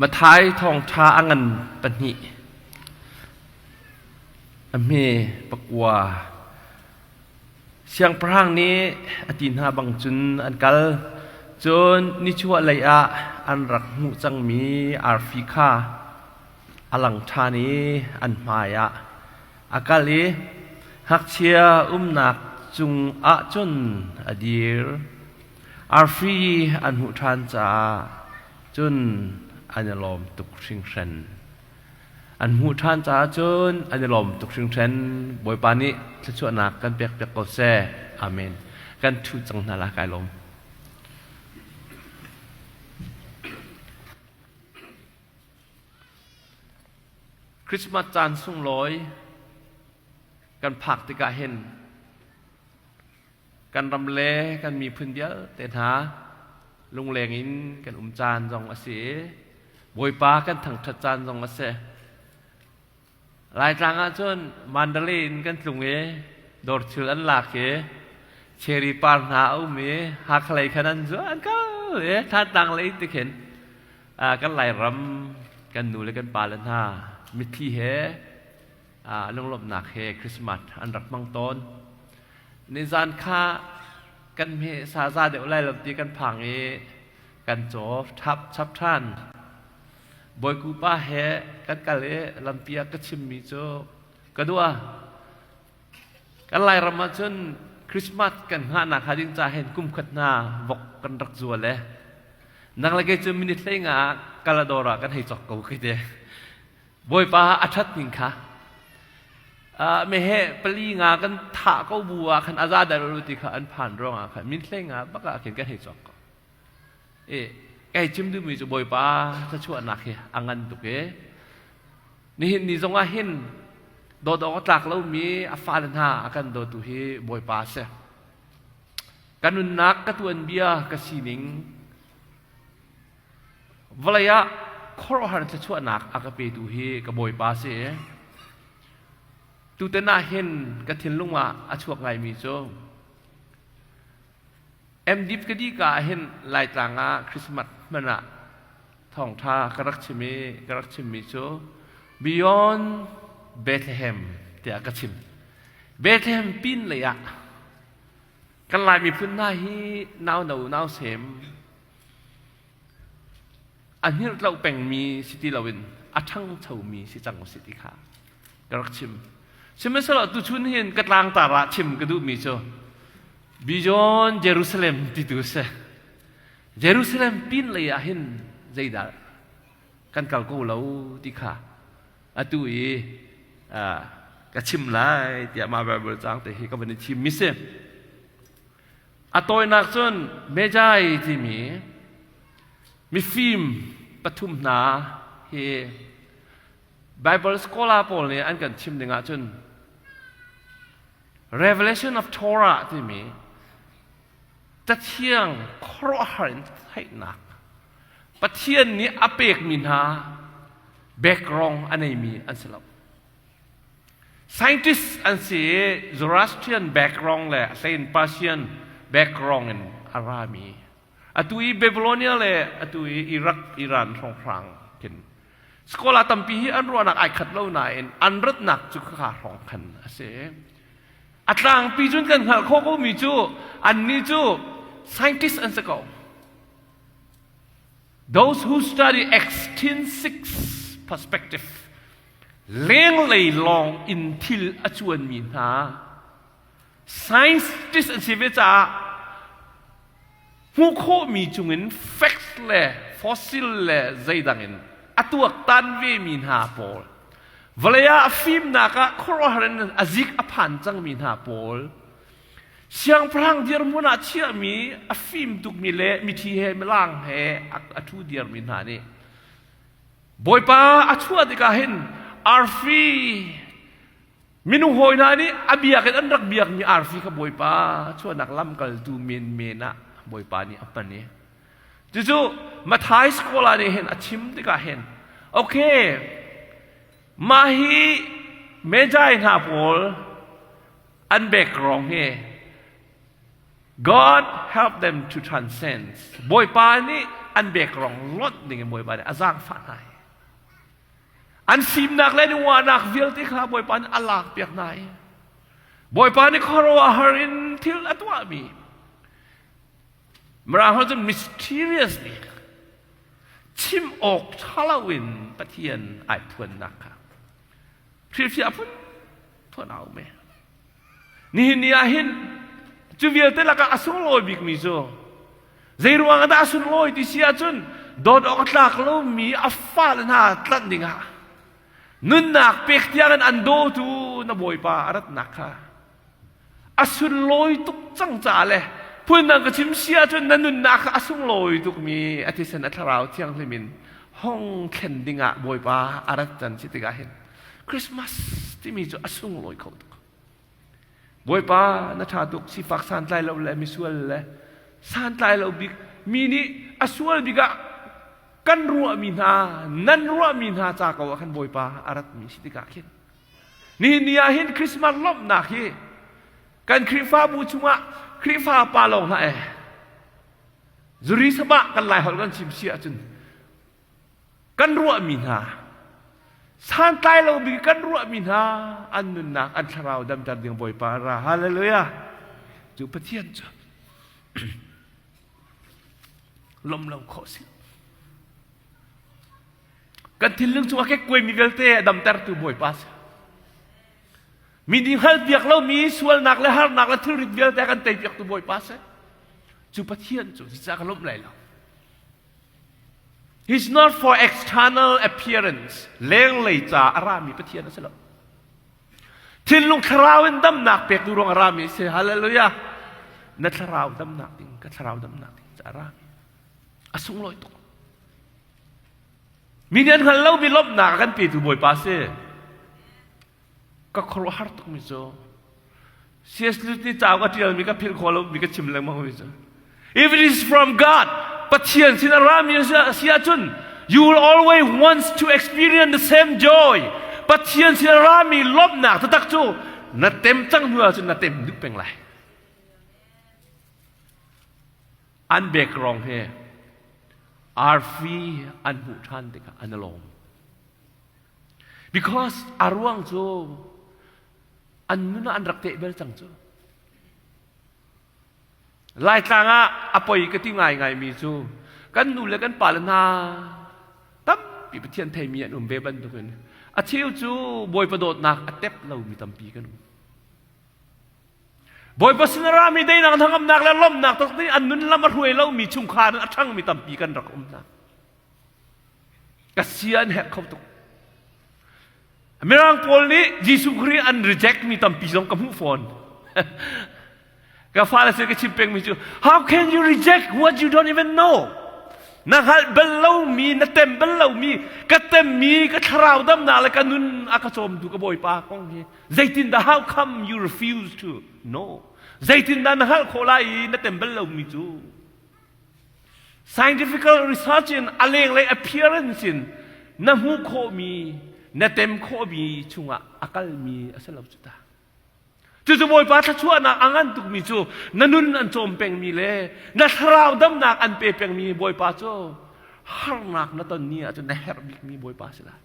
Matthai thawngṭha a ngan pahnih a hme pakua. Siangpahrang nih a ti hna bang cun an kal. Cun nichuahlei ah an rak hmuh cangmi arfi kha a lang ṭhan i an hmaiah a kal i ngakchia umnak cungah cun a dir. Arfi an hmuh ṭhan caah cun an i lawm tuk hringhran. An hmuh ṭhan caah cun an i lawm tuk hringhran. Bawipa nih thluachuahnak kan pekpiak ko seh. Amen. Kan ṭhu cang hna la kai lawm. Christmas caan sunglawi kan phak tikah hin kan ram le kan miphun vialte hna lungleng in kan um caan zong a si i Bawipa kan thangṭhat caan zong a si. Laitlang ah cun Mandalay in kan tlung i dawr thil an lak i cherry par hna a um i Hakha lei khan an zuan an kal i Thantlang lei ti khin kan Lairam kan nu le kan pale hna mitthli he lunglawmhnak he Christmas an rak hmang tawn. Nizan kha kan hme sa za deuh lai lo ti kan phang i kan caw thap chap ṭhan. Bawiku pa he kan kal i lampi ah ka chimmi cu ka dua. Kan Lairam ah cun Christmas kan hngahnak hnga ding ca hin kum khat hna vok kan rak zual e. Nang le kei cu minute hlei nga ah Kalador ah kan hei cawk ko khi te. Bawipa a ṭhat ning kha meheh pali nga kan thah ko bu ah khan a za dah lo ti kha an phan ruangah khan min hlei nga bak ah khin kan hei cawk ko. E kai chim duhmi cu Bawipa thluachuahnak hi a ngan tuk e. Nihin ni zong ah hin dawt awk a tlak lomi a fale hna a kan dawtu hi Bawipa a si. Ka nunnak ka tuanbia ka sining Vawlei ah khuaruahhar thluachuahnak a ka petu hi ka Bawipa a si. Tutan ah hin ka thinlung ah a chuak ngaimi cu MDip ka dih ka ah hin Laitlang ah Christmas hman ah thawngṭha ka rak chim i ka rak chimmi cu Beyond Bethlehem tiah ka chim. Bethlehem pin lei ah kan Lai miphun hna hi nau no nau sem A hngirhtloh pengmi si ti loin a ṭhangchomi si cang usih ti kha ka rak chim. Sihmanhsehlaw tuchun hin ka tlangtar ah chim ka duhmi cu Beyond Jerusalem ti tu si. Jerusalem pin lei ah hin zeidah kan kal ko lo ti kha atu i ka chim lai tiah mah Bible caang te hi ka van i thim mi si. A tawinak cun Magi timi mifim pathum hna hi Bible scholar pawl nih an kan chim ding ahcun Revelation of Torah timi Cathiang khuaruahhar in theihnak Pathian nih a pekmi hna background a neimi an si lo. Scientist an si i Zoroastrian background le Saint Persian background in a rami. Atu i Babylonia le atu i Iraq, Iran hrawnghrang khin scholar tampi hi an ruahnak ai khat lo nain an ratnak cu khaka hrawng khan a si. A tlangpi cun kan hngalh khawh komi cu annih cu scientist an si ko. Those who study extrinsic perspective lenglei lawng in thil a cuanmi hna scientist an si ve caah hmuh khawhmi chungin facts le fossil le zeidang in a tuaktan vemi hna pawl vawlei ah fimnak ah khuaruahhar in a zik a phan cangmi hna pawl siangpahrang dirhmun ah chiahmi a fim tukmi le mithi he milang he a ṭhu dirmi hna nih Bawipa a chuah tikah hin arfi minung hawi hna nih a biak in an rak biakmi arfi kha Bawipa chuahnak lamkaltu menmen ah Bawipa nih a hman i cucu Matthai scholar nih hin a chim tikah hin okay mah hi Magi hna pawl an background hi God help them to transcend. Bawipa nih an bek rong lonh ding in Bawipa nih a zaangfah hna i an fimnak le an uahnak vialte kha Bawipa nih a lakpiak hna i Bawipa nih khuaruahhar in thil a tuahmi Mirang holh cun mysteriously chim awk ṭha loin Pathian ai phuannak kha hrilhfiah phun phun a um e. Nihin ni ah hin cu vialte lakah a sunglawi bikmi cu zeiruang ah dah a sunglawi ti si ahcun dawt awk a tlak lomi a fale hna tlanh dingah nunnak pek tiangin an dawtu na Bawipa a ratnak kha a sunlawi tuk cang caah le phundang ka chim si ahcun na nunnak kha a sunglawi tukmi a thisen a thlarau thianghlim in hong thlen dingah Bawipa a rat can si tikah hin Christmas timi cu a sunglawi kho tuk. Bawipa na ṭha tuk sifak santlai lo le misual le santlai lo bik mi nih a sual bik ah kan ruahmi hna nan ruahmi hna ca ko ah khan Bawipa a ratmi si tikah khin nihin ni ah hin Christmas lawmhnak hi kan Khrihfabu chungah Khrihfa pa lawng hlah eh zuri sabah kan lai holh kan chim si ahcun kan ruahmi hna santlai lo bik kan ruahmi hna an nunnak an thlarau damter ding Bawipa ra. Hallelujah. Cu Pathian cu lom lo khawh si. Kan thinlung chungah kekkuaimi vialte a damtertu Bawipa si. Mi nih hngalhpiak lomi sualnak le harnak le thilrit vialte a kan teipiaktu Bawipa si. Cu Pathian cu zeicah ka lawmh lai lo? He's not for external appearance. Lenglei ca a rami Pathian a si lo. Thinlung thlarau in damnak pek tu ruang a rami a si. Hallelujah. Na thlarau damnak ding, ka thlarau damnak ding ca a rami. A sunglawi tuk. Mi nih an hngal lomi lawmhnak a kan petu Bawipa a si. Ka khuaruahhar tukmi cu C.S. Lewis nih cauk a ṭialmi ka philh khawh lomi ka chim lengmangmi cu If it is from God, Pathian sin a rami a si ahcun you will always want to experience the same joy. Pathian sin a rami lawmhnak taktak cu na tem cang hnu ahcun na tem duh peng lai. An background he arfi an hmuh ṭhan tikah an i lawm. Because a ruang cu an nun ah an rak teh bel cang cu. Laitlang ah a poi ka ti ngaingaimi cu kan nu le kan pale hna tampi Pathian theimi an um ve bantukin a cheu cu Bawipa dawtnak a tep lomi tampi kan um. Bawipa sin a rami deinak hnangamnak le lawmhnak taktak an nun lam a hruai lomi chungkhar in a ṭhangmi tampi kan rak um hna. Ka sia an herh kho tuk. Mirang pawl nih Jesuh Khrih an reject mi tampi zong ka hmuh fawn. Ka fale sin ka chim pengmi cu how can you reject what you don't even know? Na hngalh bal lomi, na tem bal lomi, ka temmi, ka thlarau damnak le ka nun a ka cawmtu ka Bawipa kong hi zeitindah how come you refuse to know? Zeitindah na hngalh khawh lai i na tem bal lomi cu? Scientific research in a lenglei appearance in na hmuh khawhmi, na tem khawhmi chungah a kalmi a si lo cu ta. Cucu Bawipa thluachuahnak a ngan tukmi cu na nun an cawm pengmi le na thlarau damnak an pe pengmi Bawipa cu harnak na ton ni ahcun na herh bikmi Bawipa si lai.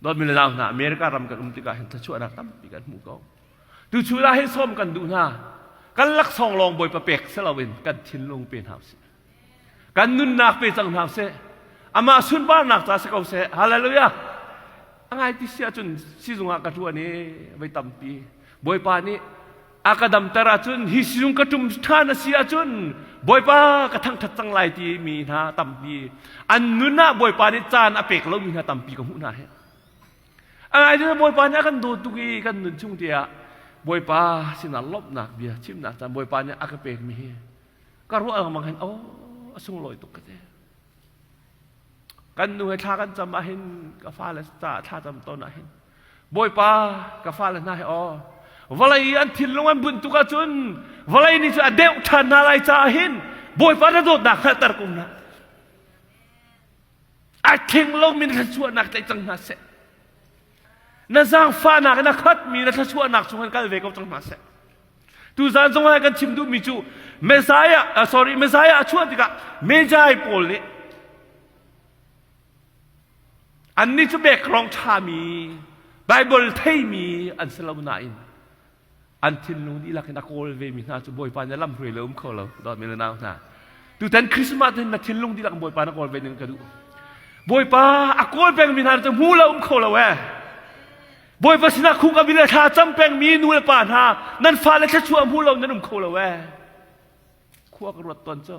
Dawtmi le nau hna, America ram kan um tikah hin thluachuahnak tampi kan hmu ko. Tuchun ah hin sawm kan duh hna. Kan laksawng lawng Bawipa pek si loin kan thinlung pe hna usih. Kan nunnak pe cang hna usih. Amah sunparnak ca si ko seh. Hallelujah. A ngai ti si ahcun sizung ah ka ṭuan i voi tampi Bawipa nih a ka damter ahcun hi sizung ka ṭum ṭhan a si ahcun Bawipa ka thangṭhat cang lai ti mi hna tampi an nun ah Bawipa nih caan a pek lomi hna tampi ka hmuh hna hi. A ngai cu Bawipa nih a kan dawt tuk i kan nun chung tiah Bawipa sinah lawmhnak bia chimnak caan Bawipa nih a ka pekmi hi ka ruah lengmang hin oh a sunglawi tuk ka ti. Kan nu he thla kan cam ahhin ka fale caah thla cam tawn ahhin Bawipa ka fale hna he aw vawlei i an thinlung an bunh tuk ahcun vawlei nih cu a deuh ṭhan hna lai caah hin Bawipa na dawtnak hngalhter ko hna. Ai thleng lomi na thluachuahnak tlaih cang hna seh. Na zaangfahnak in a khatmi na thluachuahnak chung in kal ve ko cang hna seh. Tuzan zong ah kan chim duhmi cu Messiah, sorry, Messiah a chuah tikah Magi pawl nih annih cu background ṭhami, Bible theimi an si lo nain an thinlung dihlak in a kawl vemi hna cu Bawipa nih lam hruai le um kho lo dawtmi le nau hna. Tutan Christmas hin na thinlung dihlak in Bawipa na kawl ve ding ka duh. Bawipa a kawl pengmi hna cu hmu lo um kho lo eh. Bawipa sinah khuk a bil le thla cam pengmi nu le pa hna nan fale thluachuah hmu lo nan um kho lo eh. Khua ka ruat tawn cu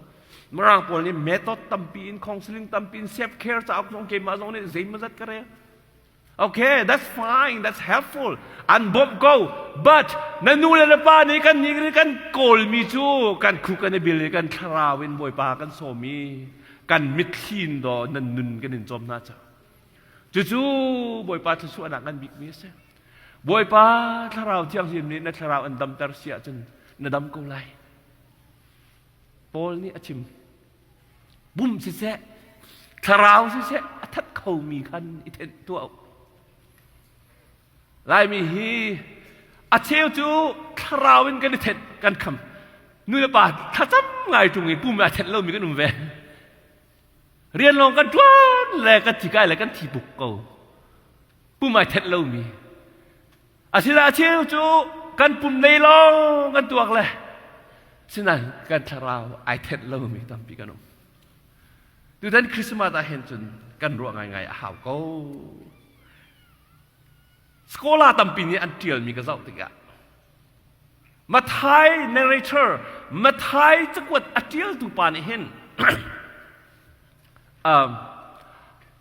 Mirang pawl nih method tampi in counseling tampi in self care cauk zong keimah zong nih zeimawzat ka rel. Okay, that's fine, that's helpful. An bawmh ko. But na nu le na pa nih kan nih kan kawlmi cu kan khuk kan i bil i kan thlarau in Bawipa kan sawm i kan mitthli in daw nan nun kan in cawm hna ca. Cucu Bawipa thluachuahnak ngan bikmi a si. Bawipa thlarau thianghlim nih na thlarau an damter si ahcun na dam ko lai. Paul nih a chim. Pum siseh, thlarau siseh a that khomi khan i thenh tuah u. Laimi hi a cheu cu thlarau in kan i thenh kan kham. Nu le pa thlacam ngai ṭung i pum a thenh lomi kan um ve. Rian lawng kan ṭuan le kan thi kai le kan thi buk ko. Pum ai thenh lomi. Asila a cheu cu kan pum nei lawng kan tuak le sinain kan thlarau ai thenh lomi tampi kan um. Tutan Christmas ah hin cun kan ruah ngaingai a hau ko. Scholar tampi nih an ṭialmi ka zoh tikah Mathai narrator Mathai cakuat a ṭialtu pa nih hin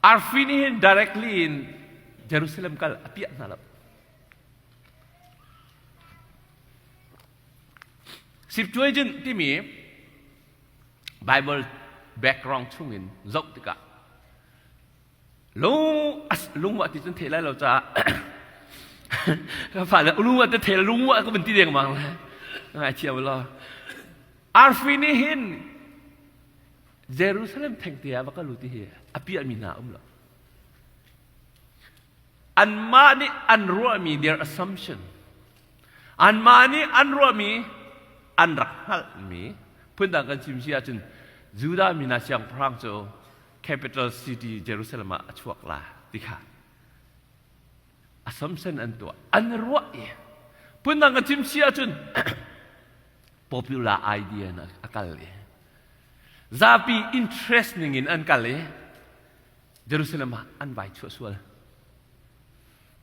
arfi nih hin directly in Jerusalem kal a piah hna lo. Septuagint timi Bible background chungin zoh tikah lung lung ti cun thei lai lo caah ka fale lung te thei lung ka van ti dengmang le ngai thiam lo arfi nih hin Jerusalem thengte ah va kal u ti hi a piahmi hna um lo anmah nih an ruahmi their assumption anmah nih an ruahmi an rak hngalhmi phundang kan chim si ahcun Judah mi hna siangpahrang cu capital city Jerusalem ah a chuak la ti kha assumption an tuah an ruah i phundang kan chim si ahcun popular idea in a kal i zapi interest ning in an kal i Jerusalem ah an vai chuah sual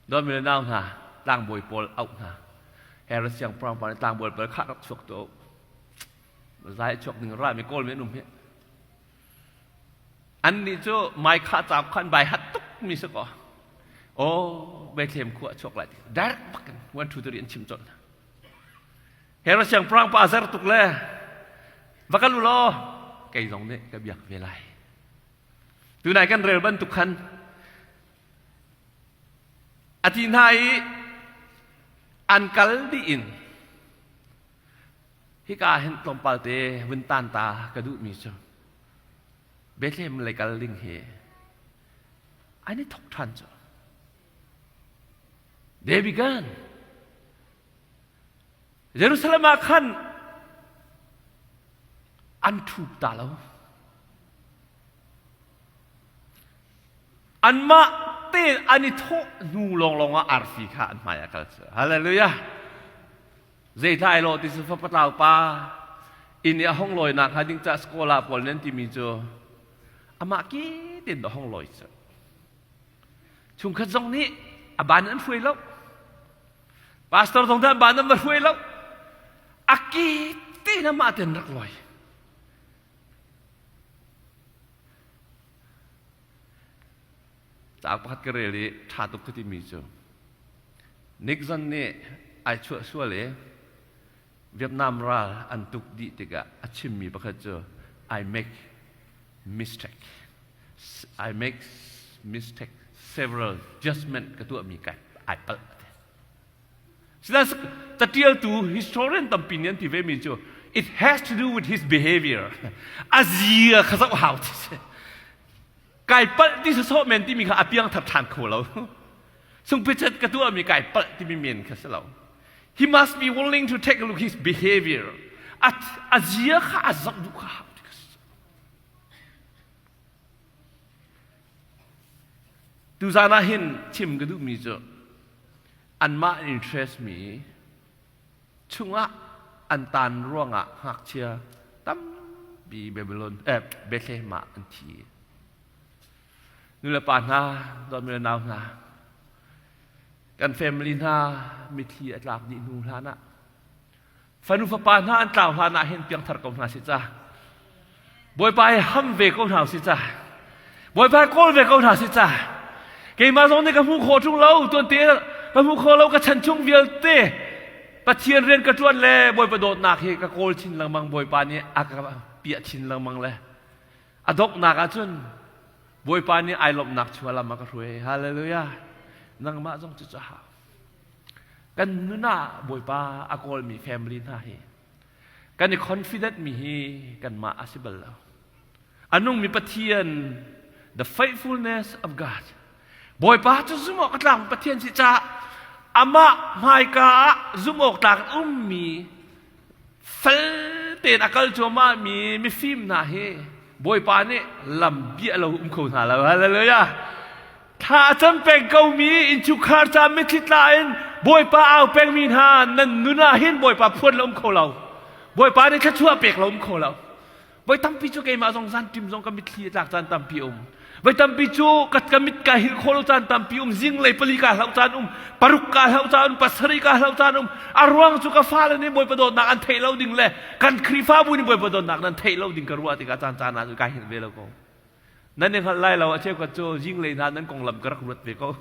Dawtmi le nau hna tlangbawi pawl auh hna Herod siangpahrang pa nih tlangbawi pawl kha rak chuak tuah u zai chuak ding ra mi kawl mi an um hi Annih cu mai-khah cauk kha an bai hat tuk mi si kaw aw Bethlehem khua a chuak lai ti direct bak in 1 2 3 an chim colh hna. Herod siangpahrang pa a zer tuk le va kal u law kei zong nih ka biak ve lai. Tunai kan rel bantuk khan a ti hna i an kal dih in hika hin tlawmpal te vun tan ta ka duhmi cu Bethlehem lei kal ding hi an i thok ṭhan cu. They began. Jerusalem ah khan an ṭhup ta lo. Anmah te an i thawh hnu lawnglawng ah arfi kha an hmai ah kal cu. Hallelujah. Zeitlai law ti cu fapatlau pa inn i a hong lawinak hnga ding caah scholar pawl nih an timi cu amah ki tein a hong lawi cu. Chungkhat zong nih a ban an hruai lo. Pastor zong nih a ban an va hruai lo. A ki tein amah tein rak lawi. Cauk pakhat ka rel i ṭha tuk ka timi cu Nixon nih ai chuah sual i Vietnam ral an tuk dih tikah a chimmi pakhat cu I make mistake. I make mistake several judgment ka tuahmi kai ai palh a ti. Sinain catialtu historian tampi nih an ti vemi cu it has to do with his behavior. A zia kha zoh hau ti si. Kai palh ti sawsawh men timi kha a piangthar ṭhan kho lo. Sungpichet ka tuahmi kai palh timi men kha si lo. He must be willing to take a look his behavior. A zia kha a zoh duh kha hau. Tuzan ah hin chim ka duhmi cu anmah interest mi chungah an tan ruangah ngakchia tampi Babylon eh Bethlehem ah an thi. Nulepa hna, dawtmi le nau hna, kan family hna mitthli a tlak dih hnu hlan ah fanu fapa hna an tlau hlan ah hin piangthar ko hna si ca. Bawipa hi ham ve ko hna si ca. Bawipa hi kawl ve ko hna si ca. Keimah zong nih ka hmu khawh ṭung lo, tuante ka hmu kho lo, ka chan chung vialte Pathian rian ka ṭuan le Bawipa dawtnak hi ka kawl chin lengmang, Bawipa nih a ka piah chin lengmang le a donghnak ahcun Bawipa nih ai lawmhnak chualam a ka hruai. Hallelujah. Nangmah zong cu hau. Kan nun ah Bawipa a kawlmi family hna hi kan i confident mi hi kanmah a si bal lo. A nungmi Pathian the faithfulness of God. Bawipa cu zumh awk a tlak Pathian si caah amah hmaika ah zumh awk tlak ummi fel tein a kal cuahmah mi mifim hna hi Bawipa nih lam bia lo um kho hna lo. Hallelujah. Thla a cam peng ko mi innchungkhar ca mitthli tla in Bawipa au peng mi hna nan nun ah hin Bawipa phuan lo um kho lo. Bawipa nih thluachuah pek lo um kho lo. Voi tampi cu keimah zong zan tim zong ka mitthli a tlak caan tampi um. Voi tampi cu ka, ka mit ka hil khawh lo caan tampi um. Zinglei pali ka hloh caan um. Paruk ka hloh caan um. Pasarih ka hloh caan um. A ruang cu ka fale nih Bawipa dawtnak an theih lo ding le kan Khrihfabu nih Bawipa dawtnak nan theih lo ding ka ruah tikah caan caan ah cun ka hil ve lo ko. Nan i hngalh lai lo a cheukhat cu zinglei hna nan konglam ka rak ruat ve ko.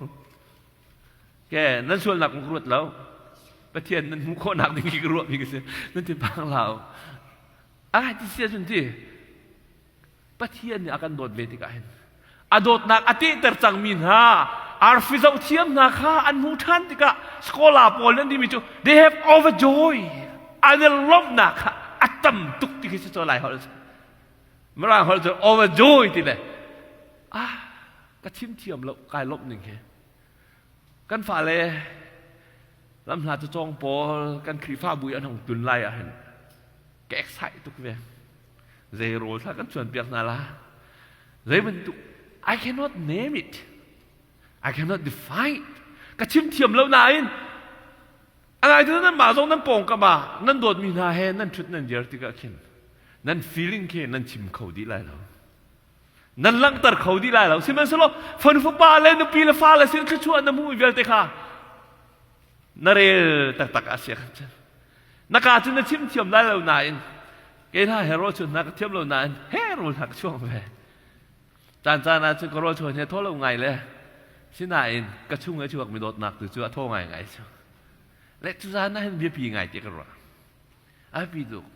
Ke nan sualnak kong ka ruat lo. Pathian nan hmuh khawhnak ding khi ka ruahmi ka si. Nan ti pang lau. A ti si ahcun ti Pathian nih a kan dawt ve tikah hin a dawtnak a tehter cangmi hna arfi zoh thiam hna kha an hmuh ṭhan tikah scholar pawl nan timi cu they have overjoy an i lawmhnak kha a tam tuk ti khi si cu lai holh Mirang holh cu overjoy ti le ah ka chim thiam lo kai lawmh ning hi kan fale lamhla cu cawng pawl kan Khrihfabu i an hong tun lai ah hin ka excite tuk ve zei rawl thla kan chuan piak hna la zei bantuk I cannot name it I cannot define it ka chim thiam lo nain a ngai tu nan mah zong nan pawngkam ah nan dawtmi hna he nan ṭhut nan dir tikah khin nan feeling khi nan chim kho dih lai lo nan langhter kho dih lai lo sihmanhsehlaw fanu fapa le nupi le fale sin thluachuah na hmuhmi vialte kha na rel taktak a si khan na ka cu na chim thiam lai lo nain kei hna he rawl chuan hna ka thiam lo nain he rawl hna ka chuang ve caan caan ah cun ka rawl chuan he thaw lo ngai le sinain ka chung a chuak mi dawtnak tu cu a thaw ngai ngai cu le cu zan ah hin biapi ngai ti ka ruah a pi tuk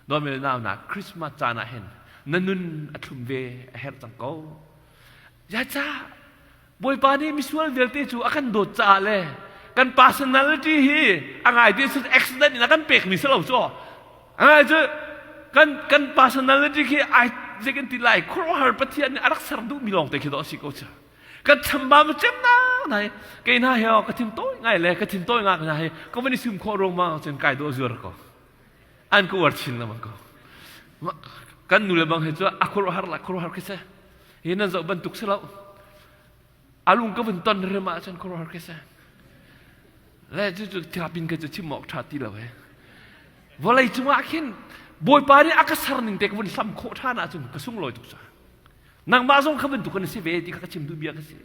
dawmel nau na Christmas caan ah hin na nun a thlum ve a herh cang ko ya ca Bawipa nih misual vialte cu a kan dawt caah le kan personality hi a ngai ti si accident in a kan pekmi si lo cu a ngai cu kan kan personality khi ai zei kan ti lai khuaruahhar Pathian nih a rak ser duhmi lawng te khi dawh a si ko cu kan chambam cem na nai kei hna he ka thin tawi ngai le ka thin tawi ngak hna hi ka van i sum khawh ruang ma cun kai dawh zuar ko an ka uar chin lengmang ko kan nu le bang he cu a khuaruahhar la khuaruahhar khi si hi nan zoh bantuk si lo alung ka vun ton rim ah cun khuaruahhar khi si le cu cu thapin ka cu chim awk ṭha ti lo he vawlei cungah khin bawipa nih a ka ser ning te ka vun hlam khawh ṭhan ahcun ka sunglawi tuk ca nangmah zong kha bantuk kan si ve ti kha ka chim duh bia ka si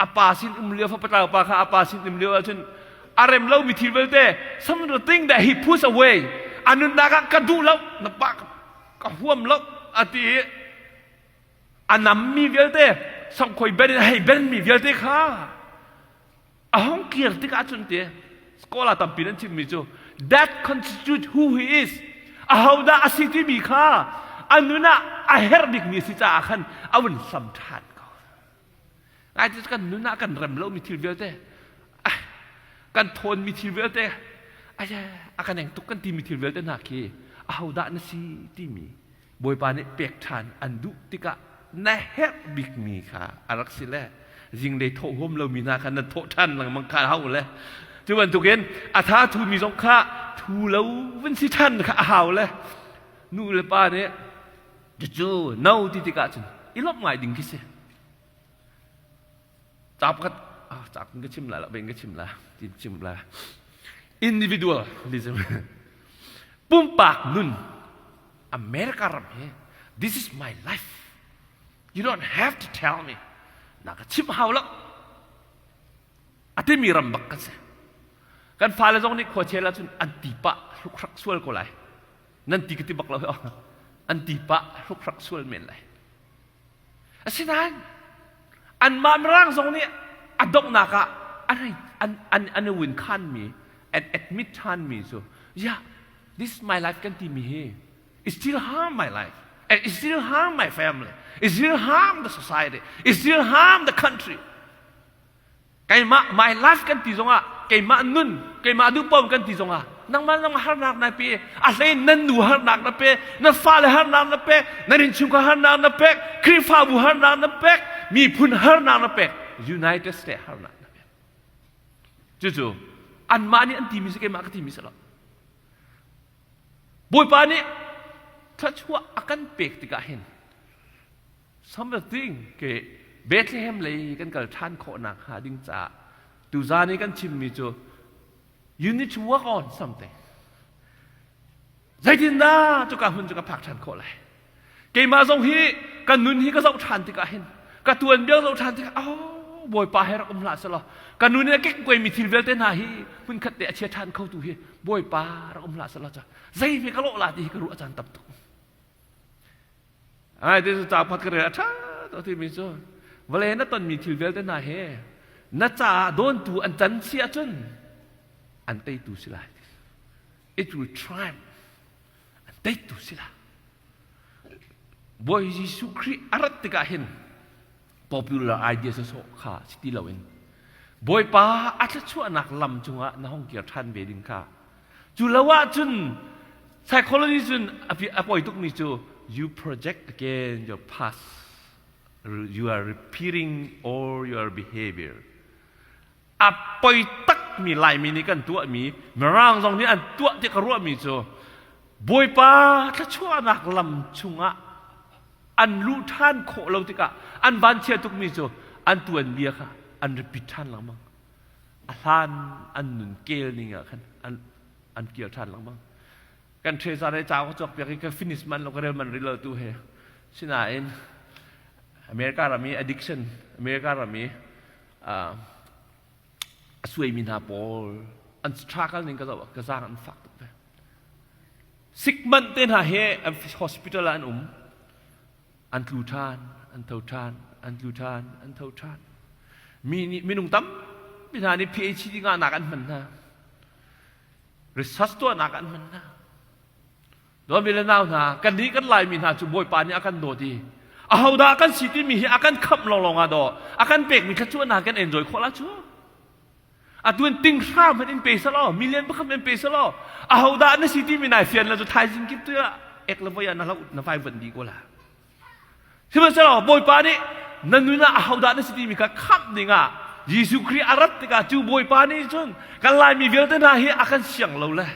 a pa sin um lio fapa pa kha a pa sin um lio ahcun a rem lo mi thil vialte some of the thing that he puts away a nunnak ah ka duh lo na pa ka huam lo a ti i a nam mi vialte sangkhoi ben in a hei ben mi vialte kha a hong kir tikah cun ti scholar tampi nan chimmi cu that constitute who he is ahodah a si timi kha a nun ah a herh bikmi a si caah khan a vun hlam ṭhan ko ngai ti kan nun ah kan rem lomi thil vialte kan thawnmi thil vialte a kan eng tuk kan timi thil vialte hna khi ahodah na si timi Bawipa nih pek ṭhan an duh tikah na herh bikmi kha a rak si le. Zinglei thawh huam lomi hna kha nan thawh ṭhan lengmang kha hau le. Cu bantukin a tha thumi zong kha thu lo vun si ṭhan kha a hau le. Nu le pa nih cucu no ti tikah cun i lawmh ngai ding khi si. Ca pakhat ah ca ka chim la la ka chim la ti chim la. Individualism pumpak nun America ram hi this is my life. You don't have to tell me. Na ka chim hau lo. A timi ram bak kan si. Kan fale zong nih khua chel ahcun an ti pah hlukrak sual ko lai. Nan ti ka ti bak lo. An ti pah hlukrak sual men lai. Asinain anmah Mirang zong nih a donghnak ah an an an an i win khanmi an admit ṭhanmi cu yeah this is my life kan timi hi it still harm my life and it still harm my family it still harm the society it still harm the country Keimah my life kan ti zongah keimah nun keimah duhpom kan ti zongah nangmah nangmah harnak na pe a hlei nan nu harnak na pe na fale harnak na pek nan innchungkhar harnak na pek Khrihfabu harnak na pek miphun harnak na pek United States harnak na pek cucu anmah nih an timi si keimah ka timi si lo Bawipa nih thluachuah a kan pek tikah hin Something ke Bethlehem lei kan kal ṭhan khawhnak hnga ding caah tuzaan i kan chimmi cu you need to work on something. Zeitindah cuka hmun cu ka phak ṭhan khawh lai? Keimah zong hi ka nun hi ka zoh ṭhan tikah hin ka tuanbia zoh ṭhan tikah oh Bawipa he rak um hlah selaw ka nun i a kekkuaimi thil vialte hna hi hmunkhat te a chia ṭhan kho tu hi Bawipa rak um hlah selaw ca zei hme ka lawh la ti hi ka ruah caan tam tuk. Ai ti cu ca pakhat ka rel a ṭha tuk timi cu vawlei na tonmi thil vialte hna he na caah dawntu an can si ahcun an teitu si lai. It will triumph. An teitu si lai. Bawi Jesuh Khrih a rat tikah hin popular idea sawsawh kha si ti loin Bawipa a thluachuahnak lam cungah na hong kir ṭhan ve ding kha cu lo ahcun psychology cun a poi tukmi cu you project again your past you are repeating all your behavior a poi takmi Laimi nih kan tuahmi Mirang zong nih an tuah ti ka ruahmi cu Bawipa thluachuahnak lam chungah an luh ṭhan khawh lo tikah an vanchia tukmi cu an tuanbia kha an repeat ṭhan lengmang a hlan an nun kel ning ah khan an an kir ṭhan lengmang kan ṭhesa re ca ka cawk piak i ka finish man lo ka rel man rih lo tu he sinain America ram i addiction America ram i a suaimi hna pawl an struggle ning ka zoh ka zaang an fak tuk ve sick man te hna he hospital ah an um an tlu ṭhan an tho ṭhan an tlu ṭhan an tho ṭhan mi nih minung tampi hna nih PhD ngahnak an hman hna research tuahnak an hman hna Dawmi le nau hna, kannih kan Laimi hna cu Bawipa nih a kan dawt i ahodah kan si timi hi a kan khamh lawnglawng ah daw a kan pekmi thluachuahnak kan enjoy khawh la cu. Atu in ting hram hmanh in pe selaw, million pakhat in pe selaw, ahodah na si timi nai fian la cu thaizing kip tu ah ek le voi ah na hloh na vai van dih ko la. Sihmanhsehlaw Bawipa nih na nun ah ahodah na si timi kha khamh dingah Jesuh Khrih a rat tikah cu Bawipa nih cun kan Laimi vialte hna hi a kan siang lo le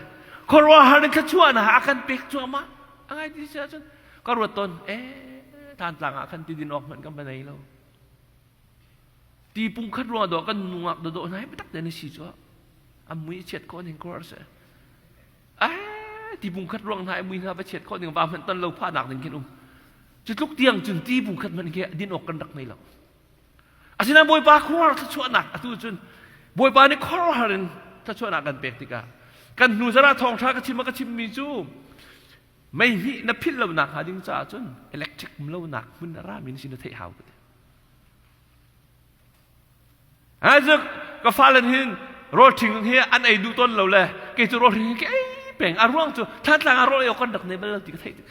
khuaruahhar in thluachuahnak a kan pek cuahmah. A ngai ti si ahcun ka ruat tawn eh Thantlang ah khan tidin awk hmanh kan va nei lo. Ti pung khat ruang dawh kan nungak dawdawh hna hi biatak te na si cu a mui chiat khawh ning kor se. Ti bung khat ruang hna i mui hna va chiat khawh ding va hmanh ton lo phahnak ding khin um cu tluk tiang cun ti bung khat hmanh khi din awk kan rak nei lo asinain bawipa khuaruahhar thluachuahnak atu cun bawipa nih khuaruahhar in thluachuahnak kan pek tikah kan hnu zarah thawngṭha ka chim a ka chimmi cu mei hnih na philh lonak hnga ding caah cun electric um lonak hmun a rami na sin na theih hau ka ti Isaac ka fale hin rawl ṭhing hi an ei duh tawn lo le kei cu rawl ṭhing hi ka ei peng a ruang cu Thantlang ah rawl ei awk kan rak nei bal lo ti ka theih tik.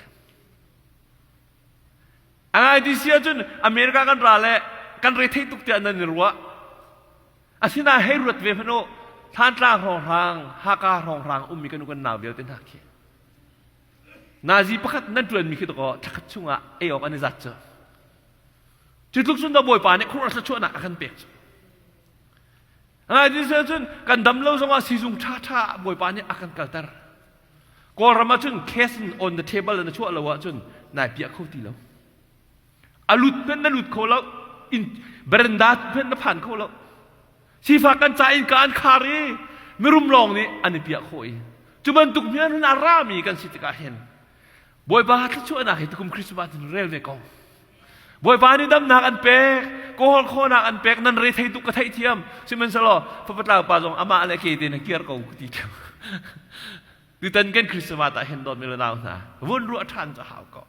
A ngai ti si ahcun America kan ra le kan re thei tuk tiah nan i ruah. Asinain hei ruat ve hmanh u Thantlang hrawnghrang, Haka hrawnghrang ummi kan u kan nau vialte hna khi. Nazi pakhat nan ṭuanmi khi dakaw thlakhat chungah ei awk an i zat cu. Cu tluk cun Bawipa nih khuaruah thluachuahnak a kan pek cu. Ngai ti cun kan dam lo zongah sizung ṭhaṭha Bawipa nih a kan kalter. Kawlram ah cun cash on the table na chuah lo ahcun nai piah kho ti lo. A lut hmanh na lut kho lo. In berenda hmanh na phan kho lo. Sifak kan ca in ka an khar i mirum lawng nih an i piah khawh i cu bantuk hmian hun a rami kan si tikah hin Bawipa thluachuahnak hi tukum Christmas in rel ve ko. Bawipa nih damnak an pek, kawl khawhnak an pek, nan re thei tuk ka theih thiam. Sihmanhsehlaw fapatlau pa zong amah le ke te na kiar ko ka ti thiam. Tutan kan Christmas ah hin dawt mi le nau hna, vun ruah ṭhan cu hau ko.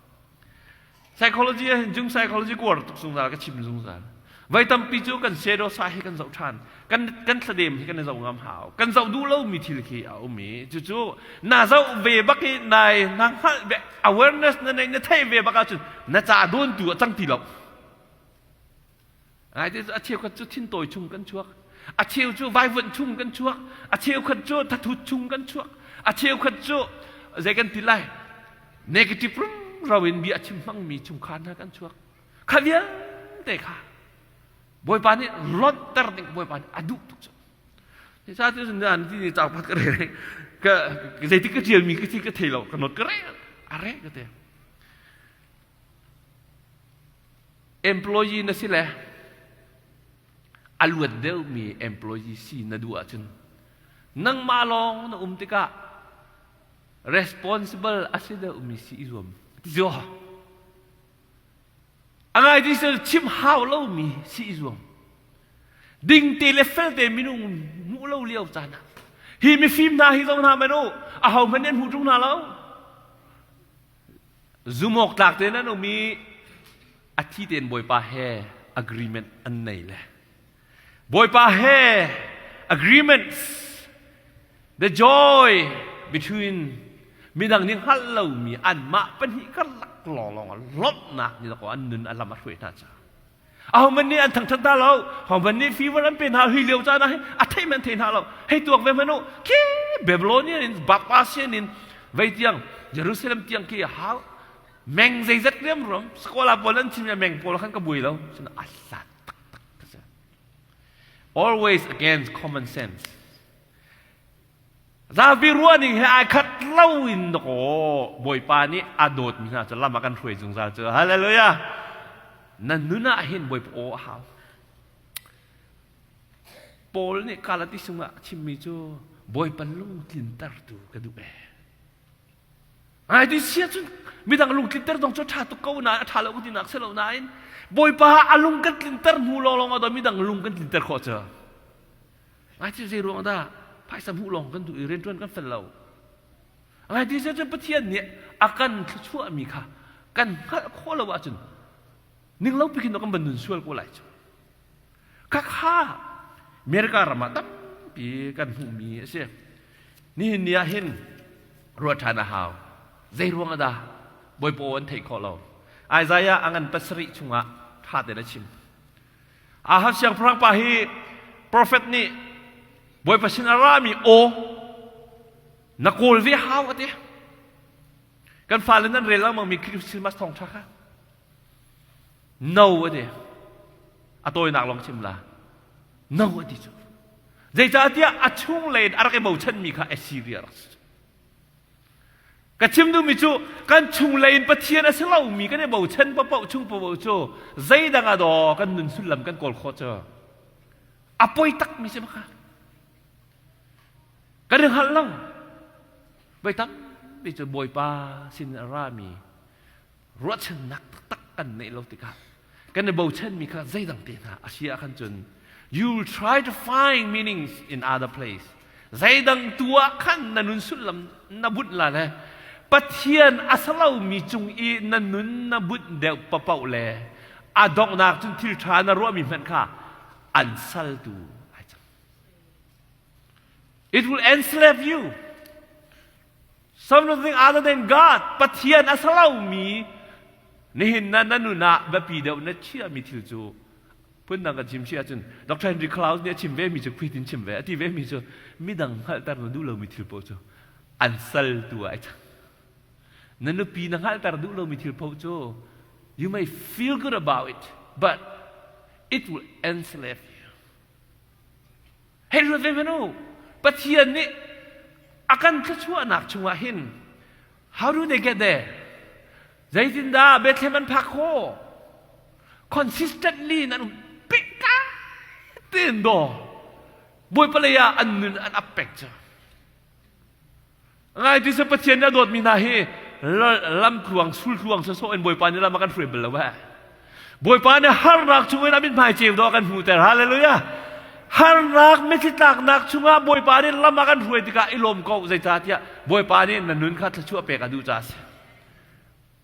Psychology ah hin jung psychology kuar tuk zungzal ka chim zungzal. Voi tampi cu kan sedosa hi kan zoh ṭhan. Kan kan thladem hi kan i zoh ngam hau. Kan zoh duh lomi thil khi a um i cucu na zoh ve bak i nai na hngalh ve awareness na neih na theih ve bak ahcun na ca dawntu a cang ti lo. Ngai te cu a cheukhat cu thintawi chung kan chuak. A cheu cu vaivuanh chung kan chuak. A cheukhat cu thathut chung kan chuak. A cheukhat cu zei kan ti lai negative rumro in bia a chim hmangmi chungkhar hna kan chuak. Kha vialte kha Bawipa nih lonhter ding Bawipa nih a duh tuk cu. Ni sa cu an ti ni cauk ka re ka zeitik ka ṭialmi ka thi ka thei lo ka not ka re a re ka te. Employee na si le a luat deuhmi employee si na duh ahcun nangmah lawng na um tikah responsible a si deuhmi si i zuam ti cu a ngai ti chim hau lomi si i zuam ding te le fel te minung hmuh lo lio caan ah hi mifim hna hi zong hna man u aho hmanh an hmu ṭung hna lo Zumawk tlak tein an um i a thi tein Bawipa he agreement an nei le Bawipa he agreements the joy between midang nih hngalh lomi anmah pahnih karlak lawnglawng ah lawmhnak nih dakaw an nun a lam a hruai hna caah ahohmanh nih an thangṭhat hna lo ahohmanh nih fever an pe hna hi lio caan ah hin a theih hmanh thei hna lo hei tuak ve hmanh u khi Babylonian in Persian in vei tiang Jerusalem tiang khi hau meng zeizat riam ruam skola pawl an chim meng pawl khan ka buai lo cun a hlat taktak always against common sense Zapi ruahning he ai khat lo in dakaw Bawipa nih a dawtmi hna cu lam a kan hruai zungzal cu. Hallelujah! Na nun ah hin Bawipa aw a hau. Paul nih Galati sungah a chimmi cu Bawipa lungtlintertu ka duh ee. Ai ti sia cun midang lungtlinter zong cu a ṭha tuk ko nain a ṭha lo ka tinak si lo nain Bawipa a lung kan tlinter hnu lawnglawng ah midang lung kan tlinter khawh cu. Ngai cu zei ruang dah phaisa hmuh lawng kan duh i rianṭuan kan fel lo. Ngai ti cu Pathian nih a kan thluachuahmi kha kan hngalh khawh lo ahcun ning lo pikin kan van nun sual ko lai cu. Khakha America ram ah tampi kan hmuhmi a si. Nihin ni ah hin ruah ṭhan a hau. Zei ruang ah dah Bawipa aw an theih khawh lo. Isaiah a ngan pasarih chungah ṭha tein a chim. Ahab siangpahrang pa hi profet nih Bawipa sin a rami aw na kawl ve hau a ti. Kan fale nan rel lengmang mi Christmas thawngṭha kha no a ti. A tawinak lawng chim la. No a ti cu. Zeicahtiah a chunglei in a rak i bochanmi kha Assyria rak si. Ka chim duhmi cu kan chunglei in Pathian a si lomi kan i bochan paoh chung paoh cu zeidang ah daw kan nun sullam kan kawl khawh cu a poi takmi si baka. Kan i hngalh lo. Voi tampi cu Bawipa sin a rami ruahchannak taktak kan neih lo tikah kan i bochanmi kha zeidang te hna a si ah khan cun you will try to find meanings in other place zeidang tu ah khan na nun sullam na bunh la le Pathian a salomi cung i na nun na bunh deuh papoh le a donghnak cun thil ṭha na ruahmi hmanh kha an saltu ai cang it will enslave you Something other than God, Pathian a salomi nihin na na nun ah biapi deuh na chiahmi thil cu phundang kan chim si ahcun Dr. Henry Cloud nih a chim ve mi cu khuitin chim ve a ti ve mi cu midang hngalhter na duh lomi thil paoh cu an sal tu ah ai cang. Na nupi na hngalhter duh lomi thil paoh cu you may feel good about it but It will enslave you. Hei ruat ve hmanh u. Pathian nih a kan thluachuahnak chungah hin how do they get there? Zeitindah Bethlehem an phak khawh? Consistently nan um pehtlai tein daw Bawipa lei ah an nun an ap peng cu. Ngai ti Pathian nih a dawtmi hna hi lamtluang sultluang sawsawh in Bawipa nih lam a kan hruai bal lo eh. Bawipa nih harnak chungin a mithmai ceu dawh a kan hmuhter. Hallelujah. Harnak mitthli tlaknak chungah Bawipa nih lam a kan hruai tikah i lawm ko zeicahtiah Bawipa nih na nun kha thluachuah pek a duh caah a si.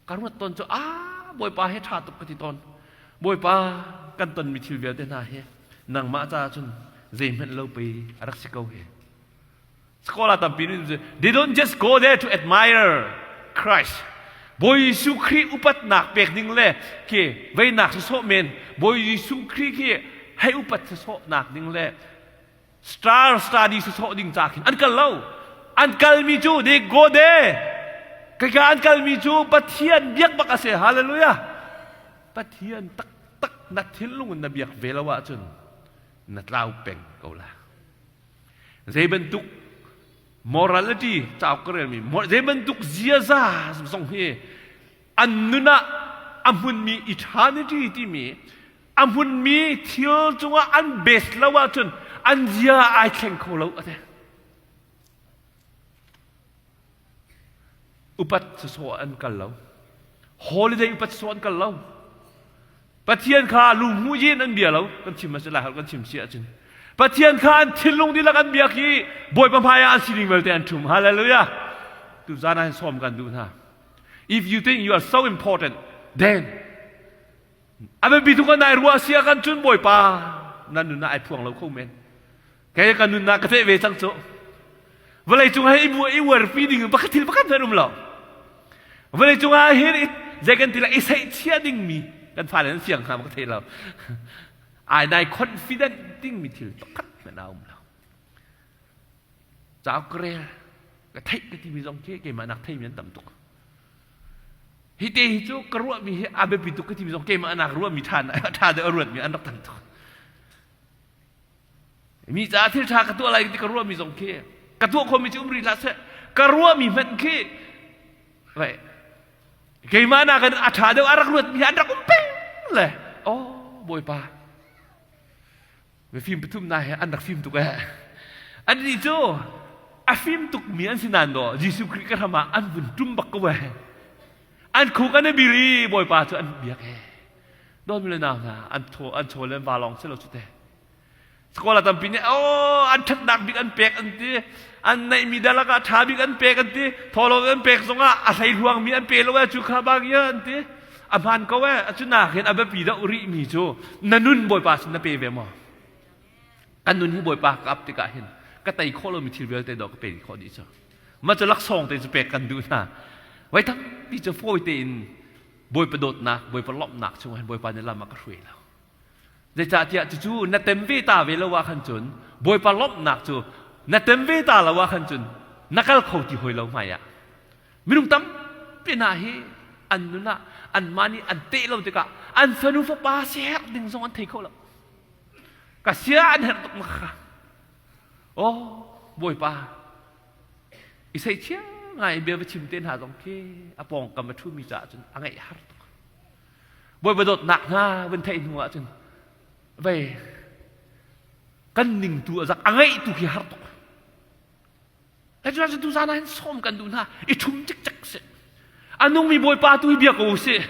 Ka ruat tawn cu ah Bawipa he ṭha tuk ka ti tawn. Bawipa kan tonmi thil vialte hna hi nangmah caah cun zeihmanh lo pei a rak si ko hi. Scholar tampi nih they don't just go there to admire Christ. Bawi Jesuh Khrih upatnak pek ding le khi veinak sawsawh men Bawi Jesuh Khrih khi hei upat sawsawhnak ding le star study sawsawh ding ca khin an kal lo. An kalmi cu they go there. Kaka an kalmi cu Pathian biak bak a si. Hallelujah. Pathian taktak na thinlung in na biak ve lo ahcun na tlau peng ko la. Zei bantuk morality cauk ka relmi zei bantuk ziaza zong hi an nun ah a hmunmi eternity timi a hmunmi thil cungah an base lo ahcun an zia ai thleng kho lo a ti. Upat sawsawh an kal lo. Holiday upat sawsawh an kal lo. Pathian kha lunghmuh in an bia lo. Kan chim a si lai kan chim si ahcun. Pathian kha an thinlung dihlak an biak i Bawipa hmai ah an sining vialte an ṭhum. Hallelujah. Tu zan ah hin sawm kan duh hna. If you think you are so important, then a biapi tuk nai ruah sia kan cun Bawipa nan nun ah ai phuang lo kho men. Kei ka nunnak ka teh ve cang cu. Vawlei cung ah i i uarpi ding pakhat thil pakhat hmanh um lo. Vawlei cung ah hin zei kan ti lai i seihchia dingmi kan fale an fiang hnga ma ka thei lo. Ai nai confident dingmi thil pakhat hmanh a um lo. Cauk ka rel ka theih ka timi zong khi keimah nak theimi an tam tuk. Hi te hi cu ka ruahmi hi a biapi tuk ka timi zong keimah nak ruahmi ṭha ṭha deuh a ruatmi an rak tam tuk. Mi caah thil ṭha ka tuah lai ti ka ruahmi zong khi ka tuah khomi cu um rih hlah seh ka ruahmi hmanh khi vai keimah nakin a ṭha deuh a rak ruatmi an rak um peng le oh bawipa mifim pathum na he an rak fim tuk eh annih cu a fim tukmi an si nain daw Jesuh Khrih ka hram ah an vun ṭum bak ko eh an khuk an i bir i bawipa cu an biak eh Dawtmi le nau hna an thaw an chaw le an va lawng si lo cu te. Scholar tampi nih oh an ṭhatnak bik an pek an ti an neihmi dalak ah ṭha bik an pek an ti thawlo an pek zongah a hleihluangmi an pe lo eh cu kha bak ya an ti a hmaan ko eh a cu nakin a biapi deuh rihmi cu na nun Bawipa sin na pe ve maw kan nun hi Bawipa ka ap tikah hin ka tei khawh lomi thil vialte dawh ka pe khawh dih cu mah cu laksawng te cu pek kan duh hna voi tampi cu fawi tein Bawipa dawtnak, Bawipa lawmhnak chungah hin Bawipa nih lam a ka hruai lo. Zeicahtiah cucu na tem ve ta ve lo ah khan cun Bawipa lawmhnak cu na tem ve ta lo ah khan cun na kal kho ti hoi lo hmai ah. Minung tampi hna hi an nun ah anmah nih an teh lo tikah an fanu fapa siaherh ding zong an thei kho lo. Ka sia an herh tuk ma kha. Oh, Bawipa, I seihchia ngai in bia va chim te hna zong khi a pawngkam a ṭhumi caah cun a ngaih har tuk. Bawipa dawtnak hna vun theih hnu ahcun vei kan ning tu a zak a ngaih tu khi har tuk. Lai cu tu zan ah hin sawm kan duh hna i ṭhum cikcek si. A nungmi Bawipa tu hi bia ko usih.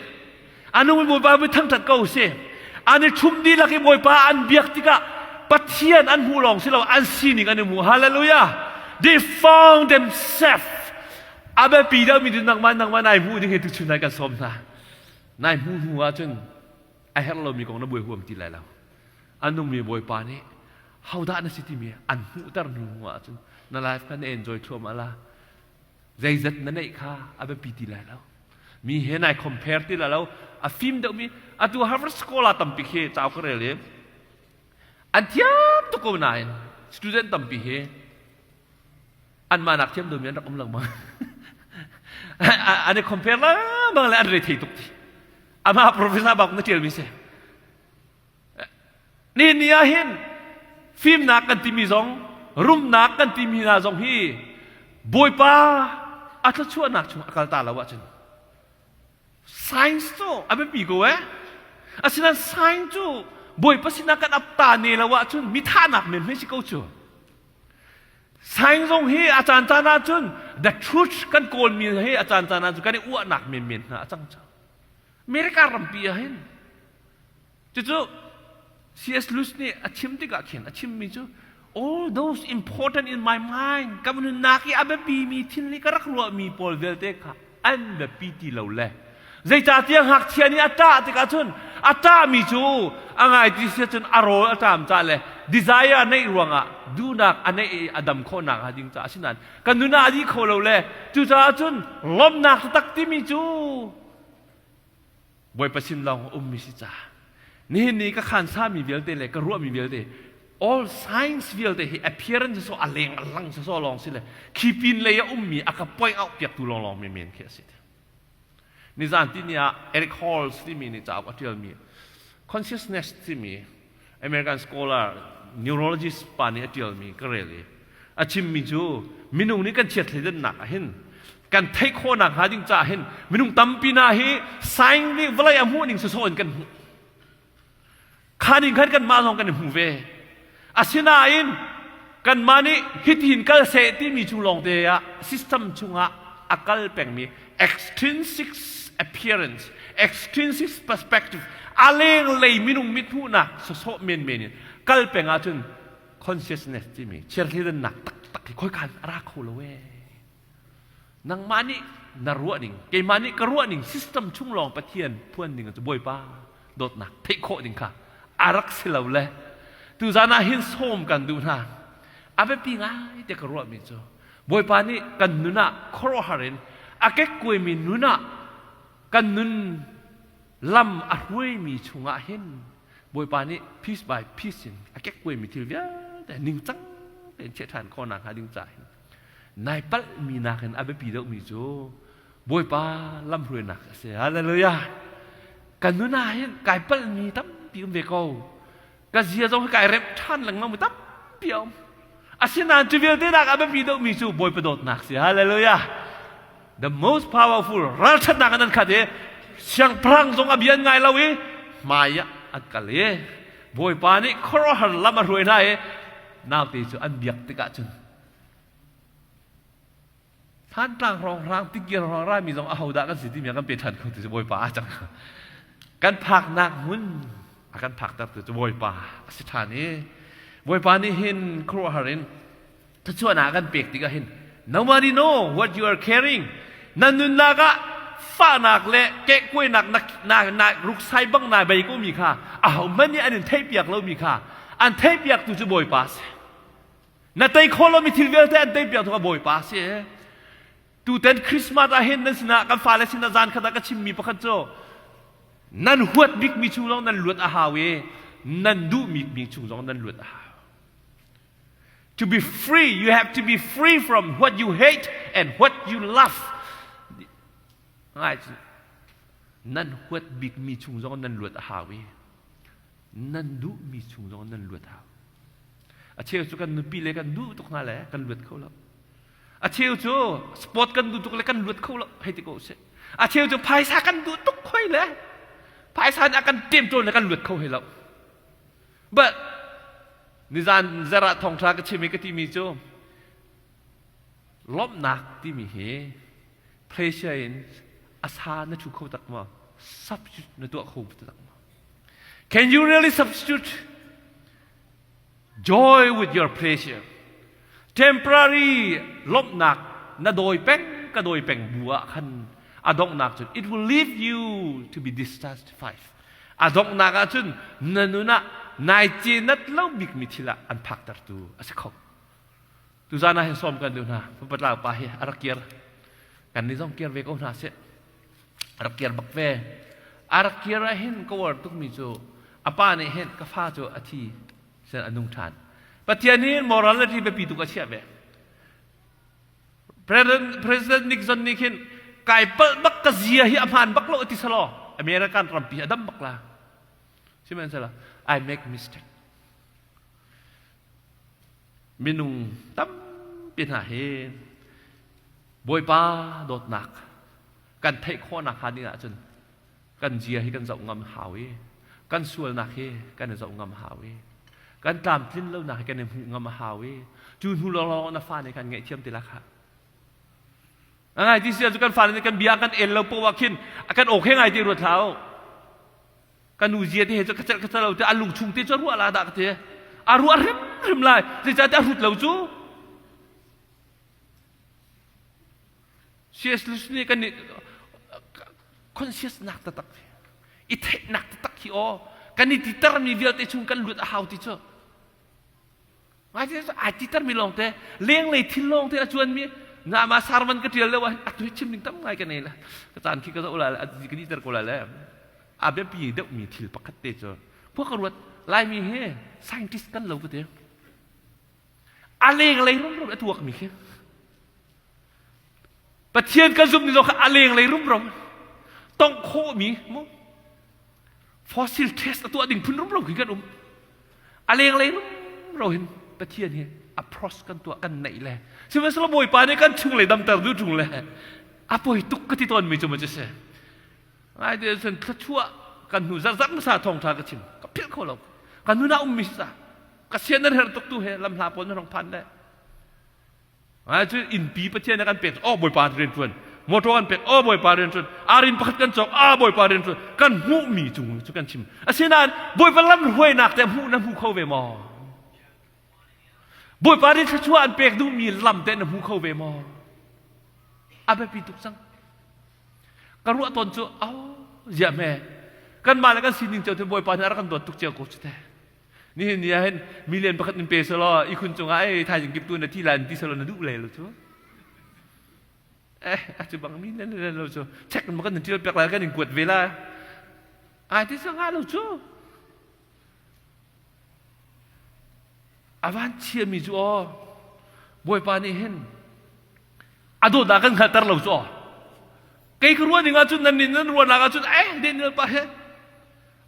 A nungmi Bawipa bi thangṭhat ko usih. An i ṭhum dihlak i Bawipa an biak tikah Pathian an hmuh lawng si lo an sining an i hmu. Hallelujah. They found themselves. A biapi deuhmi cu nangmah nangmah nai hmuh ding hi tuchun nai kan sawm hna. Nai hmuh hnu ahcun a herh lomi kong na buai huam ti lai lo. A nungmi Bawipa nih hodah na si timi an hmuhter hnu ahcun na life kha na enjoy thluahmah la. Zeizat na neih kha a biapi ti lai lo. Mi he nai compare ti lai lo. A fim deuhmi atu Harvard School ah tampi khi cauk ka rel i an thiam tuk ko nain student tampi hi anmah nak thiam deuhmi an rak um lengmang. An i compare lengmang le an rethei tuk ti. Amah professor bak na ṭialmi si. Nihin ni ah hin fimnak kan timi zong rumnak kan timi hna zong hi Bawipa a thluachuahnak chung a kal ta lo ahcun science cu a biapi ko eh. Asinain science cu Bawipa sinah kan ap ta ne lo ahcun mithahnak men hme si ko cu. Science zong hi a caan caan ahcun the truth kan kawlmi hi a caan caan ahcun kan i uahnak menmen hna a cang cang. America rampi ah hin Cucu C.S. Lewis nih a chim tikah khin a chimmi cu all those important in my mind ka nunnak i a biapimi thil i ka rak ruahmi pawl vialte kha an biapi ti lo le zeicahtiah ngakchia nih a ṭah tikah cun a ṭahmi cu a ngai ti si cun a rawl a ṭam ca le desire neih ruangah duhnak a neih i a dam khawhnak hnga ding caah asinain kan nun ah a dih kho lo le cucaah cun lawmhnak taktak timi cu Bawipa sin lawng a ummi si ca. Nihin ni ka khansami vialte le ka ruahmi vialte all science vialte hi appearance so a leng a lang so lawng si le khi pin lei a ummi a ka point out piaktu lawng lawng men khi a si. Nizan ti ni ah Eric Halls timi nih cauk a tialmi consciousness timi American scholar neurologist pa nih a ṭialmi ka rel i a chimmi cu minung nih kan chiat thleidannak ah hin kan theih khawhnak hnga ding caah hin minung tampi hna hi science nih vawlei a hmuh ning sawsawh in kan hmuh kha ning khan kanmah zong kan i hmu ve asinain kanmah nih hitihin kal seh timi chung lawngte ah system chungah a kal pengmi extrinsic appearance extrinsic perspective a lenglei minung mithmuhnak sawsawh menmen in kal peng ahcun consciousness timi chiarhlidannak taktak hi khoikan a ra kho lo ee nangmah nih na ruah ning keimah nih ka ruah ning system chung lawng Pathian phuan ding cu Bawipa dawtnak theih khawh ding kha a rak si lo le tuzan ah hin sawm kan duh hna a biapi ngai te ka ruahmi cu Bawipa nih kan nun ah khuaruahhar in a kekkuaimi nun ah kan nun lam a hruaimi chungah hin Bawipa nih piece by piece in a kekkuaimi thil vialte ningcang tein chiah ṭhan khawhnak hnga ding caah hin nai palhmi nakin a biapi deuhmi cu Bawipa lamhruainak a si. Hallelujah! Kan nun ah hin kai palhmi tampi um ve ko. Ka zia zong hi kai remh ṭhan lengmang mi tampi a um. Asinain cu vialte nak a biapi deuhmi cu Bawipa dawtnak si. Hallelujah! The most powerful ralṭhatnak in an khat i siangpahrang zong a bia an ngai lo i hmai ah an kal i Bawipa nih khuaruahhar lam a hruai hna i naute cu an biak tikah cun Thantlang hrawnghrang tikir hrawng rami zong ahodah kan si timi kan pe ṭhan kho ti cu Bawipa a cang. Kan phaknak hmun a kan phakter tu cu Bawipa a si ṭhan i Bawipa nih hin khuaruahhar in thluachuahnak a kan pek tikah hin nobody know what you are carrying na nunnak ah fahnak le kehkuainak na, na, na ruksai bang na bei ko mi kha ahohmanh nih an in theihpiak lomi kha an theihpiak tu cu Bawipa a si. Na tei kho lomi thil vialte an tei piak tu Bawipa a si. Tutan Christmas ah hin nan sinah kan fale sinah zan khat ah ka chimmi pakhat cu nan huat bikmi chung zong nan luat a hau i nan duhmi mi chung zong nan luat a hau. To be free, you have to be free from what you hate and what you love. Ngai nan huat bikmi chung zong nan luat a hau i nan duhmi chung zong nan luat hau. A cheu cu kan nupi le kan duh tuk hna le kan luat kho lo. A cheu cu sport kan duh tuk le kan luat kho lo hei ti ko sih. A cheu cu phaisa kan duh tuk hoi le phaisa nih a kan ṭemṭawn le kan luat kho hei lo. But nizan zarah thawngṭha ka chim i ka timi cu lawmhnak timi hi pleasure in a sa na ṭhu kho tak maw? Substitute na tuah kho tak maw? Can you really substitute joy with your pleasure? Temporary lawmhnak na dawi peng ka dawi peng bu ah khan a donghnak cun it will leave you to be dissatisfied. A donghnak ah cun na nun ah nai cenat lo bikmi thil ah an phaktertu a si kho. Tuzan ah hin sawm kan duh hna. Patlau pa hi a rak kir. Kan nih zong kir ve ko hna sih. A rak kir bak ve. A rak kir ah hin ka uar tukmi cu a pa nih hin ka fa cu a thi sen a nung ṭhan. Pathian hi morality biapi tuk a chiah ve. President, President Nixon nih khin kai palh bak ka zia hi a hmaan bak lo ti selaw American rampi a dam bak la. Sihmanhsehlaw I make mistake. Minung tampi hna hi Bawipa dawtnak kan theih khawhnak hnga ding ahcun kan zia hi kan zoh ngam hau i kan sualnak hi kan i zoh ngam hau i kan tlamtlin lonak hi kan i hmuh ngam a hau i cu hnu lawnglawng na fa nih khan ngaihthiam ti la khah. A ngai ti si cu kan fale nih kan bia kan el lo poah ah khin a kan okay ngai ti ruat hlah u. Ka nu zia te he cu ka celh ka celh lo te a lung chung te cu a ruah la dah ka ti. A ruah hrimhrim lai. Zeicahtiah a hrut lo cu. C.S. Lewis nih kan nih conscious-nak taktak i theihnak taktak hi aw kan i titermi vialte chung kan lut a hau ti cu. Ai titermi lawngte lenglei thil lawngte a cuanmi na ma sarman ka ṭial lio ah atu hi chim ding tam ngai ka nei le ka caan khi ka zoh lai le ka dihter ko lai le a biapi deuhmi thil pakhat te cu khua ka ruat. Laimi hi scientist kan lo ka ti. A lenglei rumro a tuakmi khi Pathian kan zumh ni zong kha a lenglei rumro tongh khawhmi mu fossil test a tuah ding phun rumro khi kan um. A lenglei rumro hin Pathian hi approach kan tuah kan neih le sihmanhsehlaw Bawipa nih kan chunglei damter duh ṭung le a poi tuk ka ti tawnmi cu ma cu si ngai te cun thluachuah kan hnu zarzar hmasa thawngṭha ka chim ka philh kho lo. Kan nun ah ummi si ca ka sian nan herh tuk tu he lamhla pawl nan rong phan le Ai cu innpi Pathian a kan pek. Oh Bawipa rian ṭuan. Motor kan pek. Oh Bawipa rian ṭuan. Arin pakhat kan cawk. Ah Bawipa rian ṭuan. Kan hmuhmi cung cu kan chim. Asinain Bawipa lam hruainak te hmuh na hmu kho ve maw? Bawipa nih thluachuah an pek duhmi lam te na hmu kho ve maw? A biapi tuk cang. Ka ruah tawn cu, oh, ziah hme. Kanmah le kan sining cio te Bawipa nih a rak kan dawt tuk cio ko cu te. Nihin ni ah hin million pakhat in pe selaw ihkhun cungah ei thaizing kip tu na thi lai ti selaw na duh le lo cu. Eh, a cu bang mi le lo cu. Check ma kan tial pek lai kan in kuat ve la. Ai ti sa nga lo cu. Avan chia mi cu aw. Bawipa nih hin a dawtnak kan hngalhter lo cu aw. Kei ka ruah ning ahcun nan nih nan ruahnak ahcun eh Daniel pa he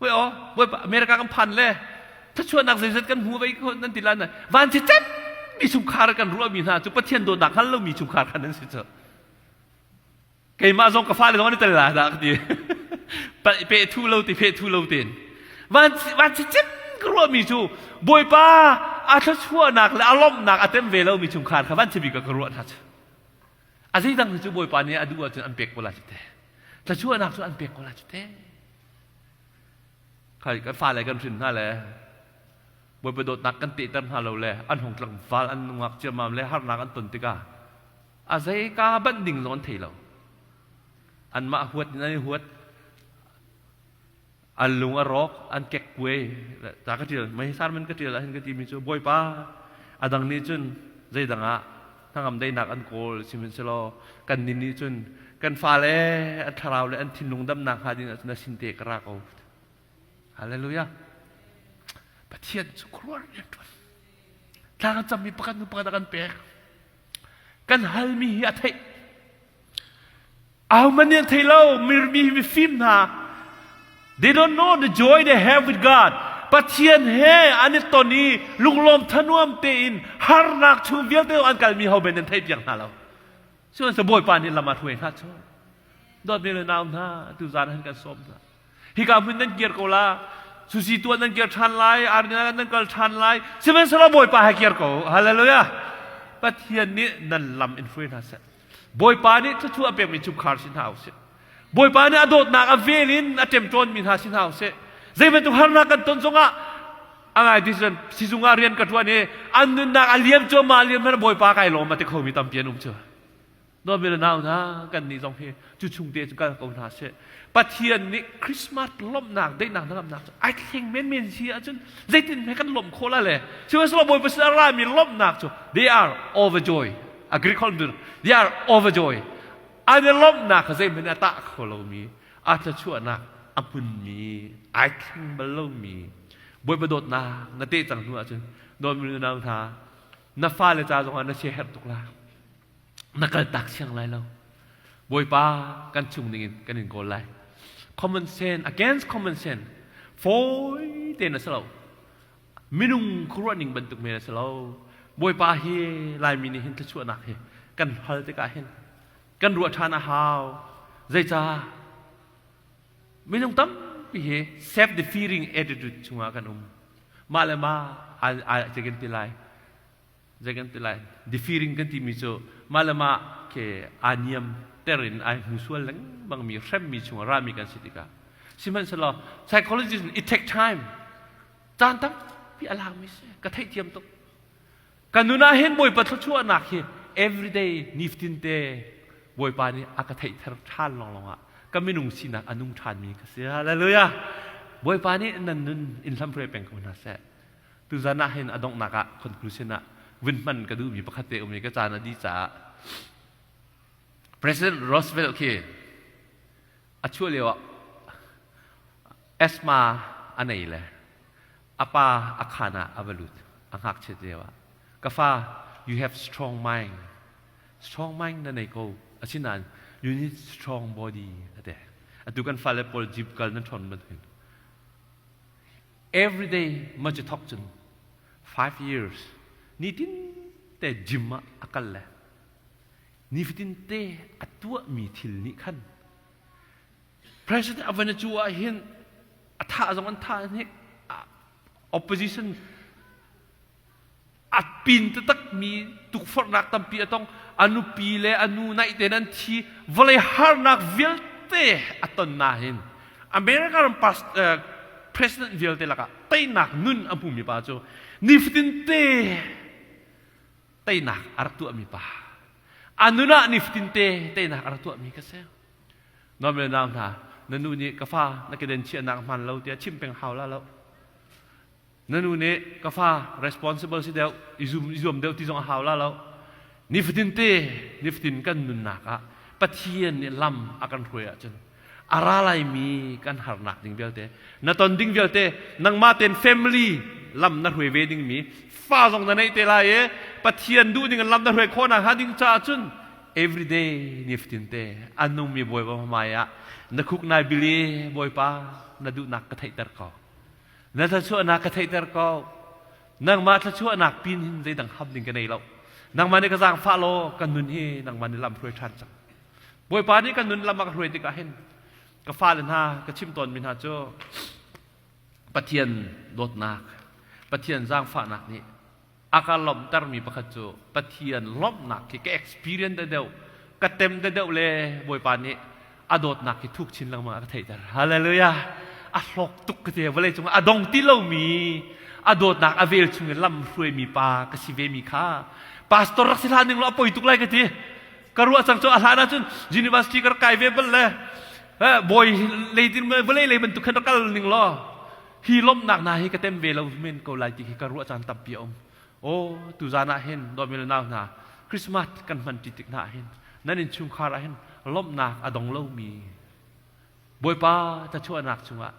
Wei aw Bawipa America kan phan le thluachuahnak zeizat kan hmu vei ko nan ti lan van ci cem mi chungkhar kan ruahmi hna cu Pathian dawtnak hngal lomi chungkhar khan nan si cu. Keimah zong ka fale zong an i tel la dah ka ti. Pe thu lo ti phe thu lo tin van van ci cem ka ruahmi cu Bawipa a thluachuahnak le a lawmhnak a tem ve lomi chungkhar kha van ci bik ka ruah hna cu. A zeidang cu Bawipa nih a duh ahcun an pek ko lai cu te. Thluachuahnak cu an pek ko lai cu te. Khai kan fale kan hrin hna le Bawipa dawtnak kan tehter hna lo le an hung tlangval an nungak ciammam le harnak an ton tikah a zeika banh ding zong an thei lo. Anmah huat in an i huat. An lung a rawk, an kekkuai. Ta ka ṭial, mei sarman ka ṭial ahhin ka timi cu Bawipa a dang nih cun zeidang ah hnangam daihnak an kawl sihmanhsehlaw kan nih nih cun kan fale an thlarau le an thinlung damnak hnga ding ahcun a sin te ka ra ko. Hallelujah. Pathian cu khuaruahhar rian ṭuan. Thla kan cammi pakhat hnu pakhat a kan pek. Kan halmi hi a theih. Ahohmanh nih an thei lo. Mi mifim hna. They don't know the joy they have with God. Pathian he an i ton i lunglawm thanuam tein harnak chung vialte an kalmi ho ben an theih piak hna lo. Sihmanhsehlaw Bawipa nih lam a hruai hna cu. Dawtmi le nau hna, tu zan han kan sawm hna. Hika hmun nan kir ko la. Susi tuan nan kir ṭhan lai, arnia nan kal ṭhan lai. Sihmanhsehlaw Bawipa he kir ko. Hallelujah. Pathian nih nan lam in hruai hna seh. Bawipa nih thluachuah a pekmi chungkhar si hna usih. Bawipa nih a dawtnak a vel in a ṭemṭawnmi hna si hna usih. Zei bantuk harnak kan ton zongah a ngai ti cun sizung ah rian ka ṭuan i an nunnak a liam cuahmah a liam hmanh Bawipa kai lawm a ti khomi tampi an um cu. Dawtmi le nau hna kan nih zong hi cu chung te cu kal ko hna seh. Pathian nih Christmas lawmhnak daihnak hnangamnak cu ai thleng menmen si ahcun zeitin hme kan lawmh khawh la le sihmanhsehlaw Bawipa sin a rami lawmhnak cu they are overjoy. A Greek holh in they are overjoy. An i lawmhnak kha zeihmanh a tah kho lomi a thluachuahnak a hmunmi ai thleng bal lomi Bawipa dawtnak na teh cang hnu ahcun dawtmi nau hna na fale ca zongah na siaherh tuk la na kaltak siang lai lo. Bawipa kan chung dingin kan in kawl lai. Common sense against common sense fawi tein a si lo. Minung khuaruah ning bantuk men a si lo. Bawipa hi Laimi nih hin thluachuahnak hi kan hal tikah hin kan ruah ṭhan a hau. Zeicah? Minung tampi hi self-defeating attitude chungah kan um. Mah le mah ai kan ti lai. Zei kan ti lai? Defeating kan timi cu mah le mah ke aa niam ter in ai hmu sual lengmang mi hremmi chungah rami kan si tikah sihmanhsehlaw psychologist it take time caan tampi a lakmi si ka theihthiam tuk ka nun ah hin Bawipa thluachuahnak hi everyday nifatin te Bawipa nih a ka theihter ṭhan lawnglawng ah ka minung sinak a nung ṭhanmi ka si. Hallelujah! Bawipa nih nan nun in hlamhruai peng ko hna seh. Tuzan ah hin a donghnak ah conclusion ah vun hman ka duhmi pakhat te um i ka caan a dih caah President Roosevelt khi a chuah lio ah asthma a nei le a pa a khaan ah a va lut a ngakchiat lio ah ka fa you have strong mind strong mind na nei ko asinain you need strong body a ti atu kan fale pawl jeep kal nan ṭhawn bantukin every day ma cu thok cun 5 years nitin te gym ah a kal le nifatin te a tuahmi thil nih khan President a van cu ah hin a thah zong an thah hnik opposition a pin taktak mi tukforhnak tampi a tong a nupi le a nu naih te nan thi vawlei harnak vialte a ton na hin America ram president vialte lakah teinak nun a hmumi pa cu nifatin te teinak a rak tuahmi pa a nun ah nifatin te teinak a rak tuahmi ka si Nom le nau hna, na nu nih ka fa na keden chiahnak hmaan lo tiah chim peng hau la lo. Na nu nih ka fa responsible si deuh, i zum i zuam deuh ti zong a hau la lo. Nifatin te, nifatin kan nunnak ah Pathian nih lam a kan hruai ahcun a ra laimi kan harnak ding vialte, na ton ding vialte, nangmah ten family lam na hruai ve dingmi fa zong na neih te lai i Pathian duh ding in lam na hruai khawh nakhnga ding caah cun everyday nifatin te a nungmi Bawipa hmai ah na khuk nai bili Bawipa na duhnak ka theihter ko na thluachuahnak ka theihter ko nangmah thluachuahnak pin hin zeidang ham ding ka nei lo nangmah nih ka zaangfah law kan nun hi nangmah nih lam hruai ṭhan cang Bawipa nih kan nun lam a ka hruai tikah hin ka fale hna ka chim tawnmi hna cu Pathian dawtnak Pathian zaangfahnak nih a ka lawmhtermi pakhat cu Pathian lawmhnak khi ka experience deuh ka tem deuh le Bawipa nih a dawtnak khi thuk chin lengmang a ka theihter. Hallelujah! A hlawk tuk ka ti. Vawlei cung a dong ti lomi a dawtnak a vel chung in lam hruaimi pa ka si ve mi kha pastor rak si hlah ning law a poi tuk lai ka ti. Ka ruah cang cu a hlan ahcun university ka rak kai ve bal le bawi lei tin vawlei lei bantuk khan rak kal ning law hi lawmhnak hna hi ka tem ve lo men ko lai ti khi ka ruah caan tampi a um. Aw, tuzan ah hin dawtmi le nau hna, Christmas kan hman ṭi tik hna ah hin nan innchungkhar ah hin lawmhnak a dong lomi Bawipa thluachuahnak chungah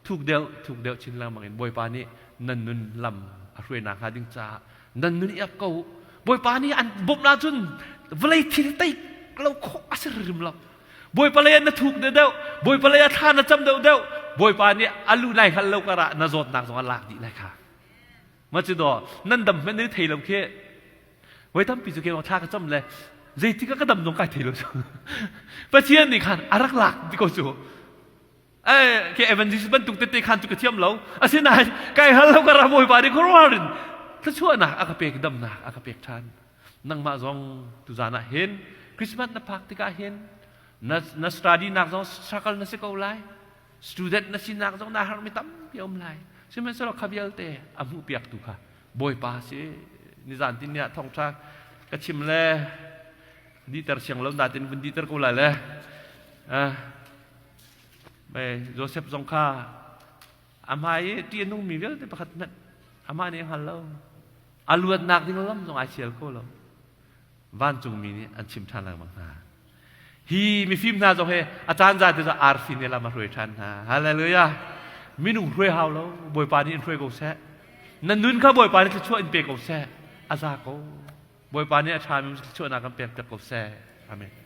thuk deuh thuk deuh chin lengmang in Bawipa nih nan nun lam a hruainak hnga ding caah nan nun i ap ko u. Bawipa nih an bawmh ahcun vawlei thil tei lo khawh a si hrim lo. Bawipa lei ah na thuk deuh deuh, Bawipa lei ah thla na cam deuh deuh, Bawipa nih a lu lai hngal lo karah na zawtnak zong a lak dih lai kha. Ma cu daw nan dam hmanh nan i thei lo khi. Voi tampi cu keimah thla ka cam le zeitik ah ka dam zong kai thei lo cu. Pathian nih khan a rak lak ti ko cu. Eh, ke evangelist bantuk tete khan cu ka thiam lo. Asinain kai hal lo ka ra Bawipa nih khuaruahhar in thluachuahnak a ka pek damnak a ka pek ṭhan. Nangmah zong tuzan ah hin Christmas na phak tikah hin na, na study nak zong struggle na si ko lai. Student na sinak zong na harmi tampi um lai. Sihmanhsehlaw kha vialte a hmuhpiaktu kha Bawipa si. Nizan tin ni ah thawngṭha ka chim le diter siang lo natin vun diter ko lai le. Uh, Joseph zong kha a hmai i ṭih a nungmi vialte pakhat hmanh amah nih a hngal lo. A luatnak ding lam zong ai sial kho lo. Vancungmi nih an chim ṭhan lengmang hna. Hi mifim hna zong hi a caan za te cu arfi nih lam a hruai ṭhan hna. Hallelujah. Minung hruai hau lo, Bawipa nih in hruai ko seh. Na nun kha Bawipa nih thluachuah in pe ko seh. A za ko. Bawipa nih a ṭhami thluachuahnak kan pek piak ko seh. Amen.